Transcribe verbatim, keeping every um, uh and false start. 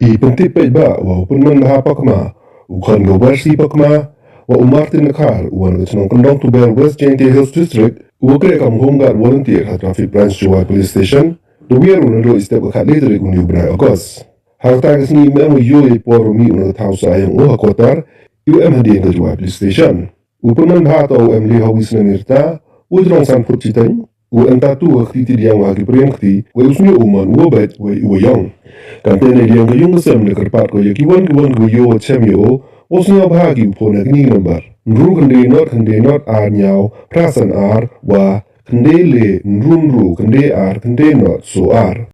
I pyntip paidbah wa u Pynman Bha Pakma, u khon ka Wersi Pakma, wa u Martin Dkhar, u wan ka chnong Kyndong Tuber, West Jaintia Hills District, u wa kreh kam Home Guard Volunteer ha Traffic Branch Jowai Police Station, da wiar u nadooh i step ka khatle tarik uni u bnai August. Ha kata ka sngi ym em u yoh i por u mih u na ka thaw sah yong u ha quarter, i wa em hadien ka Jowai Police Station. U Pynman Bha toh u em le hawi snem i rta, u jrong san phut chiteng, u em tattoo ha kti ti diang wa ha ki pyriem kti, wei u sñiaw u man u wa beit, wei u wa yong. Kamte neiliang ka yung ka sem da kyrpad ko ya kiwon kiwon ki wa yoh wa chem ya o, wow sñiaw bha ki u phone ha kini ki number: ynru khyndai not khyndai not ar ynñiaw phra san ar, wa khyndai le ynru ynru khyndai ar khyndai not so ar.